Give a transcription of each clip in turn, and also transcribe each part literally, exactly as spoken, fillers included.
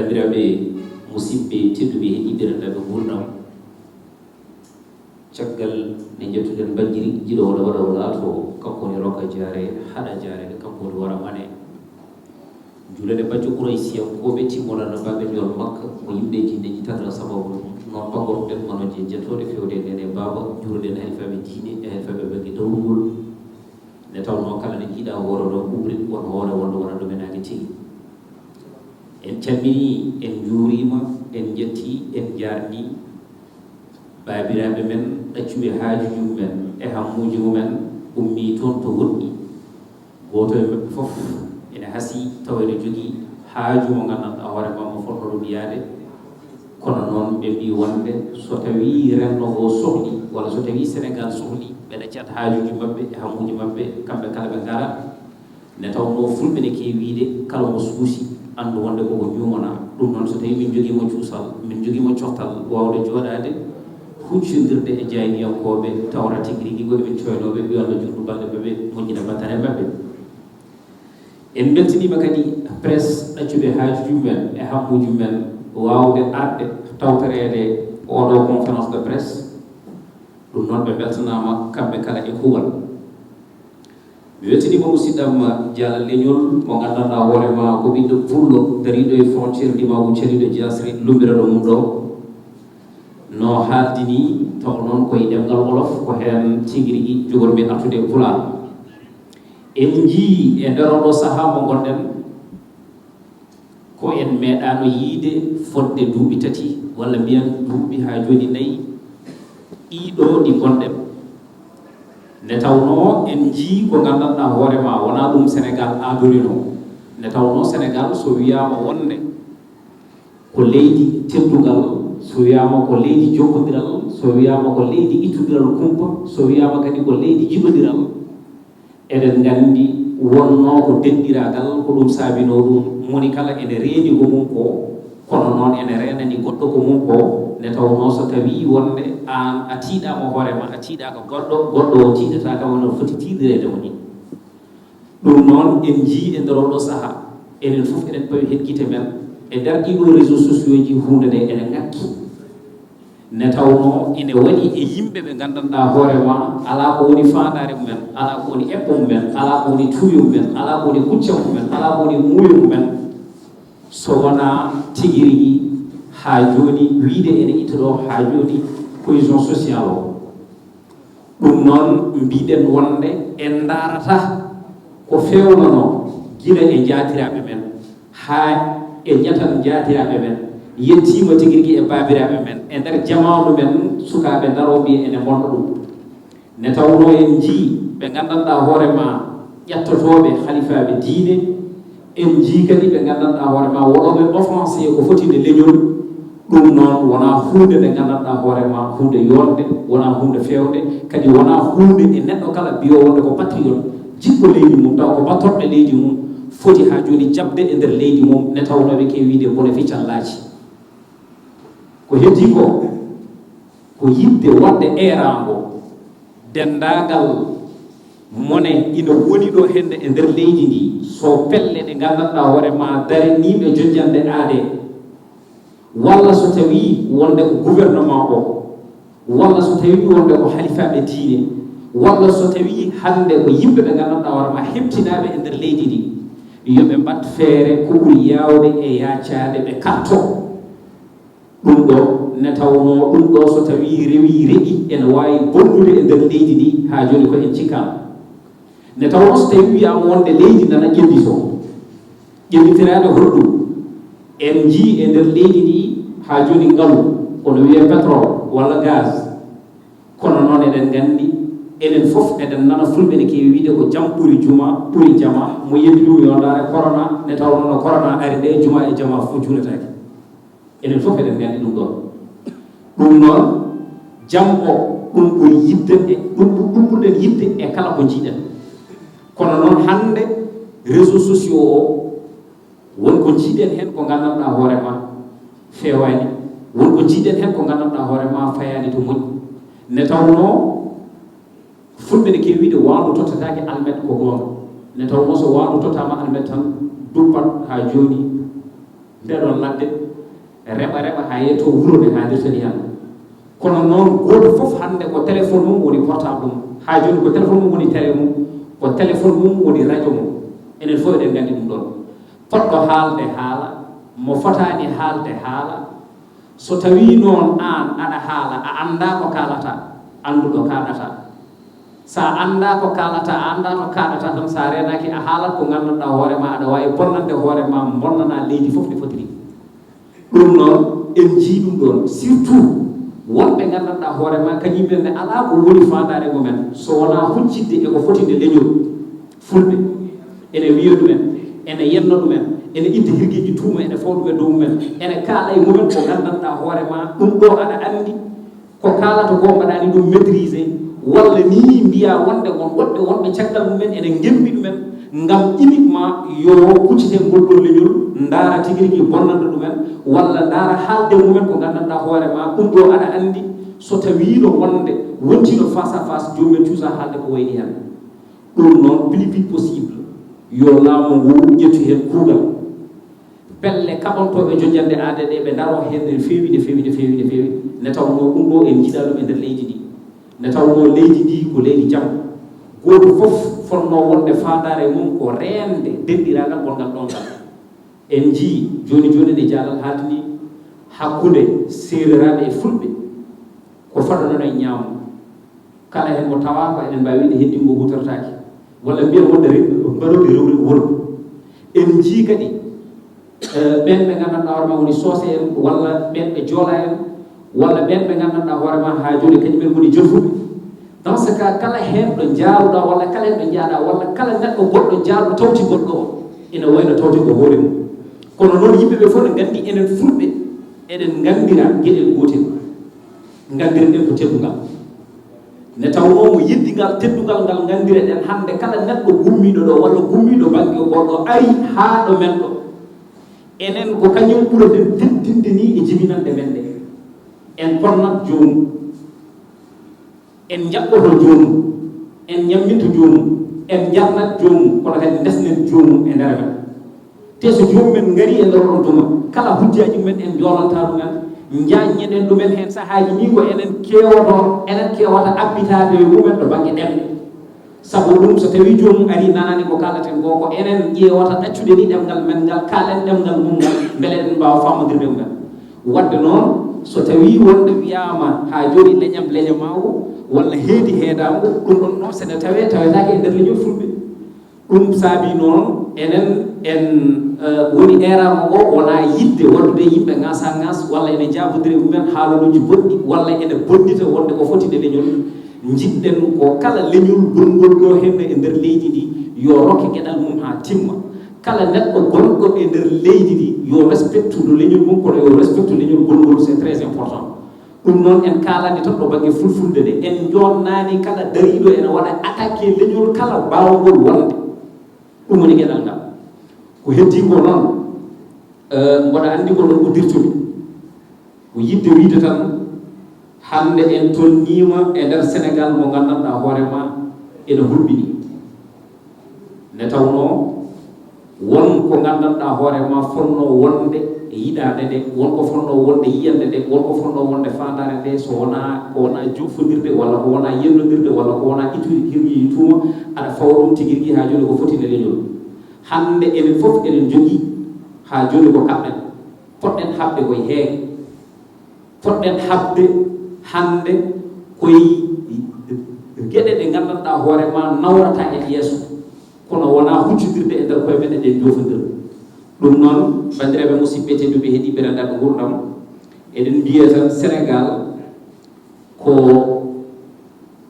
Bandiraɓe, musidɓe tedduɓe, heɗiɓe renndaɓe nguurndam, caggal nde njettuɗen Bajiri, jiɗo waɗa waɗa o laato, kanko woni Roka Jaare, haɗa Jaare, kanko woni Wara Mane. Juulere Bajjo Quraysiyankooɓe, timmoraano Baabel Yol Makka, mo yimɓe jinneeji tata sababu ɗum. Noon pagorɗen manoje jettoɗe fewde ndene baaba, juuroɗen halifaaɓe diine e halifaaɓe bannge dawrugol. Nde tawnoo kala ne jiiɗa hoore ɗo ɓuuɓri, won hoore wonde wona ɗumen naage tigi. En calminii, en njuuriima, en njettii, en njaarnii baabiraaɓe men, ɗaccuɓe haajuuji mumen e hammuuji mumen, ummii toon to woɗɗi. Gooto e maɓɓe fof ene hasii, tawa ene jogii haaju mo nganndanɗaa hoore maa mo fotnoo ɗum yahde. Kono noon, ɓe mbii wonde so tawii renndo ngoo sohli, walla so tawii Senegaal sohli, ɓe ɗaccat haajuuji maɓɓe e hammuuji maɓɓe, kamɓe kala ɓe ngara. Nde tawnoo fulɓe ne keewi wiyde, kala mo suusi, anndu wonde koko ñuumanaa. Ɗum noon, so tawii min njogiima cuusal, min njogiima coftal waawde jooɗaade, huccondirde e jaayndiyankooɓe, tawata tigi rigi ko emin coynooɓe, yo Allah juutnu balɗe maɓɓe, moƴƴina battane maɓɓe. En mbeltiniima kadi presse ɗaccuɓe haajuuji mumen e hammuuji mumen waawde arde tawtoreede ooɗoo conférence de presse. Ɗum noon, ɓe mbeltanaama kamɓe kala e kuuwal. Mi weltiniima musidɗam Diallo Leñol, mo nganndanɗaa hoore maa ko ɓiɗɗo pullo dariiɗo e frontière ndimaagu caliiɗo Jaasre, lumbirano mum ɗo. No haaldini, taw noon ko e ɗemngal Wolof, ko heen tigi rigi jogormi artude e Pulaar. En njii e nder oo ɗoo sahaa mo ngonɗen, ko en meeɗaano yiyde fodde duuɓi tati, walla mbiyen duuɓi haa jooni nayi, ɗii ɗoo ɗi ngonɗen. Nde tawnoo en njii ko nganndanɗaa hoore maa, wonaa ɗum Senegaal aadorinoo. Nde tawnoo Senegaal, so wiyaama wonde ko leydi teddungal, so wiyaama ko leydi jokkondiral, so wiyaama ko leydi ittodiral kumpa, so wiyaama kadi ko leydi jiɗondiral, eɗen nganndi wonnoo ko denɗiraagal, ko ɗum saabinoo ɗum. Moni kala ene reendi ko mum ko, kono noon ene reenani goɗɗo ko mum ko, nde tawnoo so tawii wonde aan a tiiɗaama hoore maa, a tiiɗaaka goɗɗo, goɗɗo o tiiɗataaka wano foti tiiɗireede woni. Ɗum noon, en njii e nder oo ɗoo sahaa, enen fof eɗen pawi heen gite men, e nder ɗii ɗoo réseaux sociaux ji, huunde nde ene ŋakki. Nde tawnoo ene waɗi e yimɓe ɓe nganndanɗaa hoore maa, alaa ko woni faandaare mumen, alaa ko woni eɓɓo mumen, alaa ko woni tuuyo mumen, alaa ko woni kuccam mumen, alaa ko woni muuyo mumen, so wonaa tigi rigi haa jooni wiyde ene itta ɗo haa jooni cohésion sociale o. Ɗum noon, mbiɗen wonde en ndaarata ko feewnanoo gila e njaatiraaɓe men, haa e ñatal njaatiraaɓe men, yettiima tigi rigi e baabiraaɓe men, e nder jamaanu men, sukaaɓe ndaroo mbiya ene ngonɗo ɗum. Nde tawnoo en njii ɓe nganndanɗaa hoore maa ƴettotooɓe halifaaɓe diine, en njii kadi ɓe nganndanɗaa hoore maa waɗooɓe offensé ko foti nde leñol. Ɗum noon wonaa huunde nde nganndanɗaa hoore maa huunde yonde, wonaa huunde feewnde, kadi wonaa huunde e neɗɗo kala mbiyoowo wonde ko patriote, jiɗɗo leydi mum, tawa ko battorɗo leydi mum, foti haa jooni jaɓde e nder leydi mum, nde tawnoo ɓe keewi wiyde bone ficcallaaji. Ko heddii ko, ko yiɗde waɗde eeraango denndaangal mone ina woni ɗo hennde e nder leydi ndi, so pelle ɗe nganndanɗaa hoore maa daraniiɓe jojjannde aadee, walla so tawii wonde ko gouvernement o, walla so tawii wonde ko halifaaɓe diine, walla so tawii hannde ko yimɓe ɓe nganndanɗaa hoore maa heɓtinaaɓe e nder leydi ndi, yo ɓe mbaɗ feere ko ɓuri yaawde e yaacaade ɓe karto. Ɗum ɗo, nde tawnoo ɗum ɗo so tawii rewii reɗi, ene waawi bonnude e nder leydi ndi, haa jooni ko en cikkaama. Nde tawnoo so tawii wiyaama wonde leydi nana ƴellitoo, ƴellitiraade holɗum? En njii e nder leydi ndi haa jooni ngalu, kono wiyee pétrole walla gaz. Kono noon eɗen nganndi, enen fof eɗen nana fulɓe ne keewi wiyde ko jam ɓuri juma, ɓuri jama, mo yeddi ɗum yo ndaare corona, nde tawnoo no corona ari nde, juma e jama fof juuletaake. Enen fof eɗen nganndi ɗum ɗoon. Ɗum noon, jam o, ɗum ɓuri yiɗde e, ɗum, ɗum ɓurɗen yiɗde e kala ko njiiɗen. Kono noon, hannde, réseaux sociaux o, won ko njiiɗen heen ko nganndanɗaa hoore ma feewaani, won ko njiiɗen heen ko nganndanɗaa hoore ma fayaani to moƴƴi. Nde tawnoo, fulɓe ne keewi wiyde, waandu tottataake almet, ko goonga. Nde tawnoo so waandu tottaama almet tan, duppat haa jooni, Nde ɗon ladde, reɓa reɓa haa yetto wuro nde haalirta ni hannde. Kono noon, gooto fof hannde ko téléphone mum woni portable mum. Haa jooni ko téléphone mum woni télé mum, ko téléphone mum woni radio mum. Enen fof eɗen nganndi ɗum ɗon. Fotɗo haalde haala, mo fotaani haalde haala. So tawii noon aan aɗa haala, a anndaa ko kaalataa, anndu ɗo kaaɗataa. So a anndaa ko kaalataa, a anndaa to kaaɗataa tan, so a reenaaki, a haalat ko nganndanɗaa hoore ma, aɗa waawi bonnande hoore ma, bonnanaa leydi fof nde fotiri. Ɗum noon, en njii ɗum ɗoon, surtout wonɓe nganndanɗaa hoore ma, kañum en ne alaa ko woni faandaare mumen, so wonaa huccitde e ko foti nde leñol Fulɓe. Ene wiya ɗumen, ene yenna ɗumen, ene itta hirgeeji tuuma, ene fawa ɗum e dow mumen, ene kaala e mumen ko nganndanɗaa hoore ma, ɗum ɗo aɗa anndi, ko kaalata ko mbaɗaani ɗum maîtriser, walla ni mbiya wonde won woɗɓe wonɓe caggal mumen ene ngembi ɗumen, ngam uniquement yo kuccite ngol ɗon leñol, ndaara tigi rigi bonnande ɗumen, walla ndaara haalde mumen ko nganndanɗaa hoore ma, ɗum ɗo aɗa anndi, so tawiino wonde wontiino face à face, joomum en cuusa haalde ko wayni heen. Ɗum noon, plus vite possible, yo laamu ngu ƴettu heen kuugal. Pelle kaɓantooɓe jojjannde aade ɗe, ɓe ndaroo heen no feewi, no feewi, no feewi, no feewi. Nde tawnoo ɗum ɗo en njiɗaa ɗum e nder leydi ndi. Nde tawnoo leydi ndi ko leydi jam. Gooto fof fotnoo wonde faandaare mum ko reende denndiraagal gonngal ɗoon ngal. En njii jooni jooni nde jaalal haaldi ndi hakkunde seereraaɓe e fulɓe ko fadano e ñaamo. Kala heen mo tawa ko eɗen mbaawi wiide heddii ngo huutortaaki. Walla mbiyen wonde re-, mbaɗooɓe rewri worgo. En njii kadi, eh, ɓeen ɓe nganndanɗaa hoore ma woni soose en, walla ɓeen ɓe joola en, walla ɓeen ɓe nganndanɗaa hoore ma haa jooni kañum en ngoni jolfuɓe. Dans ce cas, kala heen ɗo njaaruɗaa, walla kala heen ɗo njaaɗaa, walla kala neɗɗo goɗɗo jaarɗo tawti goɗɗo o, ina wayno tawti ko hoore mum. Kono noon, yimɓe ɓe fof ne nganndi enen fulɓe, eɗen nganndira geɗel gootel. Nganndirɗen ko teddungal. Nde tawnoo mo yeddii ngal teddungal ngal nganndireɗen hannde, kala neɗɗo gummiiɗo ɗo walla gummiiɗo bannge o goɗɗo ari haa ɗo men ɗo. Enen ko kañum ɓureten teddinde ni e jibinannde men nde. En ponnat joomum. En njaɓɓoto joomum. En ñamminto joomum. En njarnat joomum. Kono kadi ndesnen joomum e nder men. Te so joomum en ngarii e nder oɗon tuma, kala hujjaaji mumen en njoolantaa ɗumen, njaajnen ɗumen heen sahaaji nii ko enen keewotoo, enen keewata abbitaade e mumen to bannge ɗemɗe. Sabu ɗum, so tawii joomum arii nanaani ko kaalaten ko, ko enen ƴeewata ɗaccude ni ɗemngal men ngal, kaalen ɗemngal mum ngal, mbele eɗen mbaawa faamondirde e mumen. Waɗde noon, so tawii wonde wiyaama haa jooni leñam leñamaagu walla heedi heedaangu, ɗum ɗon noon, so ene tawee, tawetaake e nder leñol Fulɓe. Ɗum saabii noon enen en, eh, woni eeraango ngo wonaa yiɗde waɗude yimɓe ŋaasaa-ŋaas walla ene njaabodira e mumen haalaluuji bonɗi walla ene bonndita wonde ko foti nde leñol. Njiɗɗen ko kala leñol gonngol ɗo henne e nder leydi ndi yo rokke geɗal mum haa timma. Kala neɗɗo gonɗo e nder leydi ndi yo respectu no leñol mum, kono yo respectu leñol gonngol, c'est très important. Ɗum noon, en kaalani tan ɗo bannge fulfulde nde, en njoonnaani kala dariiɗo ene waɗa attaqué leñol kala baawngol wonde. Ɗum woni geɗal ngal. Ko heddii ko noon, eh, mboɗo anndi ko ɗum uddirtumi. Ko yiɗde wiide tan, hannde en tolniima e nder Senegaal mo nganndanɗaa hoore ma ene hulɓini. Nde tawnoo won ko nganndanɗaa hoore ma fotnoo wonde e yiɗaande nde, won ko fotnoo wonde yiyannde nde, won ko fotnoo wonde faandaare nde, so wonaa, ko wonaa joofndirde walla ko wonaa yennondirde walla ko wonaa ittude hirgiiji tuuma, aɗa fawa ɗum tigi rigi haa jooni ko foti nde leñol. Hannde enen fof eɗen njogii haa jooni ko kaɓɗen. Potɗen haɓde koye hee. Potɗen haɓde hannde koye geɗe ɗe nganndanɗaa hoore ma nawrata en yeeso, kono wonaa huccodirde e nder koye men, eɗen joofondira. Ɗum noon, banndiraaɓe musidɓe tedduɓe heɗiiɓe renndaaɓe nguurndam, eɗen mbiya tan Senegaal ko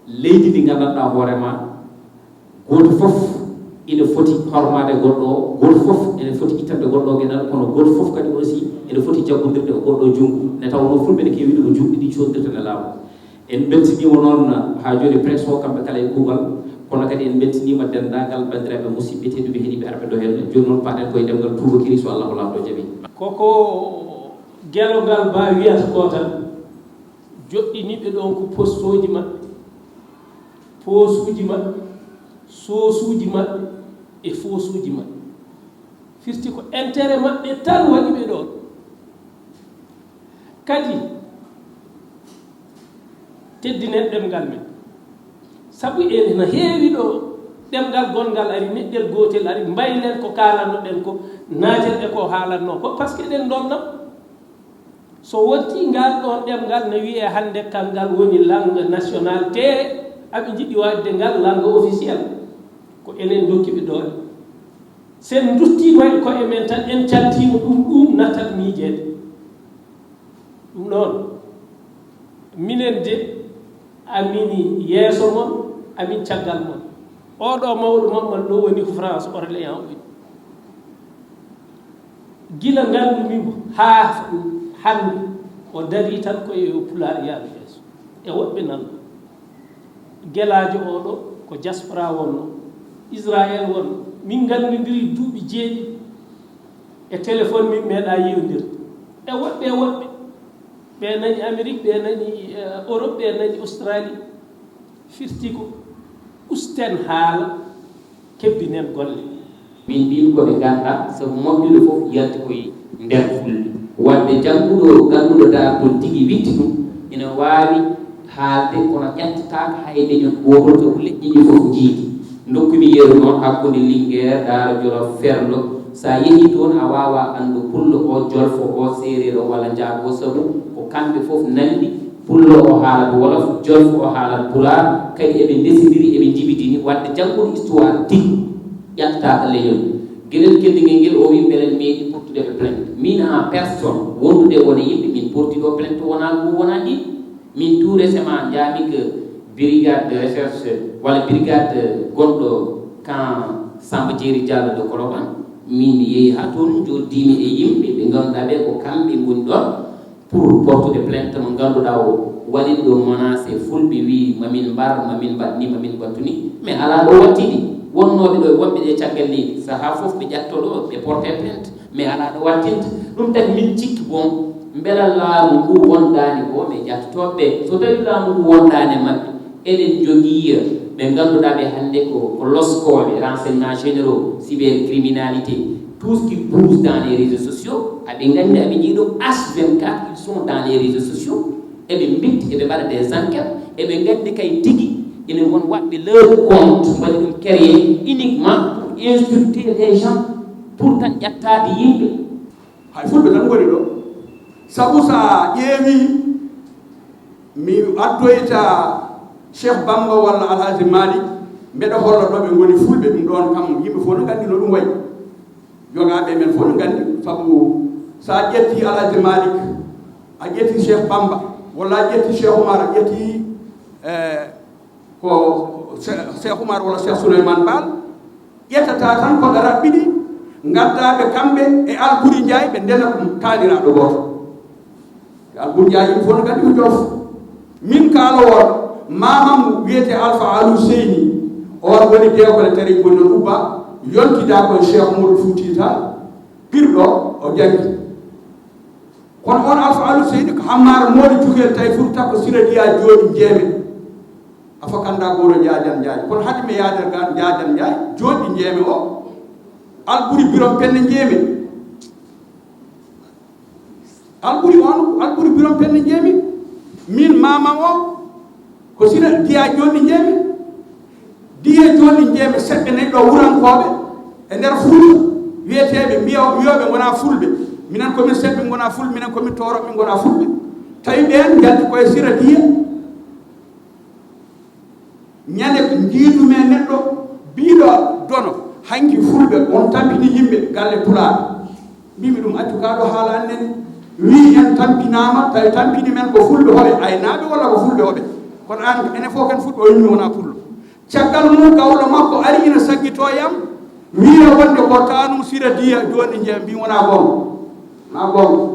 leydi ndi nganndanɗaa hoore ma, gooto fof ina foti hormaade goɗɗo o, gooto fof ene foti ittande goɗɗo o geɗal, kono gooto fof kadi aussi ene foti jaggondirde e goɗɗo o junngo. Nde tawnoo fulɓe ne keewi ɗum, juuɗe ɗiɗi cooddirta ne laaɓa. En mbeltiniima noon haa jooni presse o, kamɓe kala e kuuɓal, kono kadi en mbeltiniima denndaangal banndiraaɓe musidɓe tedduɓe heɗiiɓe arɓe ɗo heen. Jooni noon, paaɗen koye ɗemngal tuubakiri, so Allahu Laamɗo jaɓii. Koko gelongal ba wiyata ko tan, joɗɗiniiɓe ɗon ko postooji maɓɓe, poosuuji maɓɓe, soosuuji maɓɓe e foosuuji maɓɓe. Firti ko intérêt maɓɓe tan waɗi ɓe ɗoon. Kadi, teddinen ɗemngal men. Sabu ene heewi ɗo ɗemngal gonngal ari, neɗɗel gootel ari, mbaylen ko kaalanno-ɗen ko, naaten e ko haalatnoo ko, parce que eɗen ndonna. So wontii ngal ɗoon ɗemngal ne wiyee hannde kanngal woni langue nationale, te aɓe njiɗi waɗde ngal langue officielle, ko enen ndokki ɓe doole. So en nduttiima e koye men tan, en caltiima ɗum, ɗum nattat miijeede. Ɗum noon, minen de, amin yeeso mon, amin caggal mon. Oɗo mawɗo maɓɓe ɗo woni ko France, Orléans o. Gila nganndumi mo haa hannde, o darii tan ko e yo Pulaar yaaru yeeso. E woɗɓe nan ɗo. Gelaajo oɗo ko diaspora wonno, Israël wonno. Min nganndondiri duuɓi jeeɗiɗi e téléphone, min meeɗa yiyondirde. E woɗɓe, e woɗɓe. Ɓe nani Amérique, ɓe nani, eh, Europe, ɓe nani Australie. Firti ko usten haala, kebbinen golle. Min mbimi ko ɓe nganndaa, sabu moƴƴude fof yalti koye nder fulɓe. Waɗde jannguɗo, ngannduɗo daartol tigi witti ɗum, ina waawi haalde, kono ƴettataako hay leñol gootol, sabu leƴƴi ɗi fof njiidi. Ndokkumi yeru noon hakkunde Linguère, Daara Jolof, Ferlo. So a yehii toon, a waawaa anndu pullo o, jolfo o, seereer o, walla njaago, sabu ko kamɓe fof nanndi. Pullo o haalat wolof, jolfo o haalat pulaar, kadi eɓe ndesindiri, eɓe njibidini. Waɗde janngude histoire tigi ƴettaaka leñol. Geɗel kendingel ngel, o wi mbele meeɗi portude ɓe plainte. Min en personne, wondude wona yimɓe, min porti ɗo plainte, wona ngu, wona ɗi. Min tout récemment njaami que brigade de recherche, walla brigade gonɗo camp Samba Diéry Diallo de Colobane. Min mi yehi haa toon, njoddiimi e yimɓe ɓe ngannduɗaa ɓe ko kamɓe ngoni ɗoon. Pour portude plainte mo ngannduɗaa o waɗi ɗo menacé fulɓe, wi mamin mbar, mamin mbaɗ ni, mamin mbaɗtu ni. Mais alaa ɗo wattidi. Wonnooɓe ɗo e wonɓe ɗe caggal leydi, sahaa fof ɓe ƴatto ɗo, ɓe porte plainte. Mais alaa ɗo wattinta. Ɗum tagi min cikki bon, mbela laamu ngu wondaani ko ɓe ƴattotooɓe ɓe. So tawi laamu ngu wondaani e maɓɓe, eɗen njogii ɓe ngannduɗaa ɓe hannde ko, ko loskooɓe, renseignements généraux, cybercriminalité, tout ce qui bouge dans les réseaux sociaux, aɓe nganndi, aɓe njii ɗum H vingt-quatre, ils sont dans les réseaux sociaux, eɓe mbitti, eɓe mbaɗa des enquêtes, eɓe nganndi kay tigi ene won waɗɓe leur compte, mbaɗi ɗum créé uniquement pour insulter les gens, pour tan ƴattaade yimɓe. Hay fulɓe tan ngoni ɗo. Sabu so a ƴeewi, mi addoyta Cheikh Bamba walla Alhaji Malik, mbeɗa holla ɗo ɓe ngoni fulɓe, ɗum ɗoon kam yimɓe fof no nganndi no ɗum wayi. Jogaaɓe men fof no nganndi, sabu so a ƴetti Alhaji Malik, a ƴetti Cheikh Bamba, walla a ƴetti Cheikh Oumar, a ƴetti, eh, ko Che-, Cheikh Oumar walla Cheikh Souleymane Baal, ƴettata tan ko ɓe raɓɓiɗi, ngadda ɓe kamɓe e Alburi Njaay, ɓe ndena ko taaniraaɗo gooto. E Alburi Njaay, yimɓe fof no nganndi ko Jolof. Min kaala won, maamam wiyetee Alpha Alou Seyni, on woni deewkole tari woni noon ubba, yontidaa ko e Cheikh Oumar Fouti Tall, pirɗo o janngi. Kono on Alpha Alou Seyni ko Hammaara Moodi Cukel tawi Fuuta ko Sira Diya jooɗi Njeeme. Afa kannda goro Njaajan Njaay. Kono hade mi yaade ga Njaajan Njaay, jooɗi Njeeme o, Alburi Birom Penne Njeeme. Alburi on, Alburi Birom Penne Njeeme. Min maamam o, ko Sira Diya jooɗi Njeeme. Diya jooɗi Njeeme seɓɓe nayi ɗo wurankooɓe e nder Fuuta, wiyeteeɓe mbiya-, wiyooɓe ngona fulɓe. Minen ko min seɓɓe ngona fulɓe, minen ko min tooroɓe ngona fulɓe. Tawi ɓeen njalti koye Sira Diya. Ñande njiidu men neɗɗo biiɗo dono, hanki fulɓe on tampini yimɓe galle pulaar. Mbimi ɗum accu ka ɗo haala annen. Wi en tampinaama, tawi tampini men ko fulɓe hoɓe, aynaaɓe walla ko fulɓe hoɓe. Kono an, enen fof ken fulɓe, o yimmi wona pullo. Caggal mum gawlo makko ari ina saggito yam, wiya wonde ko tanum Sira Diya, joni njiya mbi wona gonga. Ma gonga.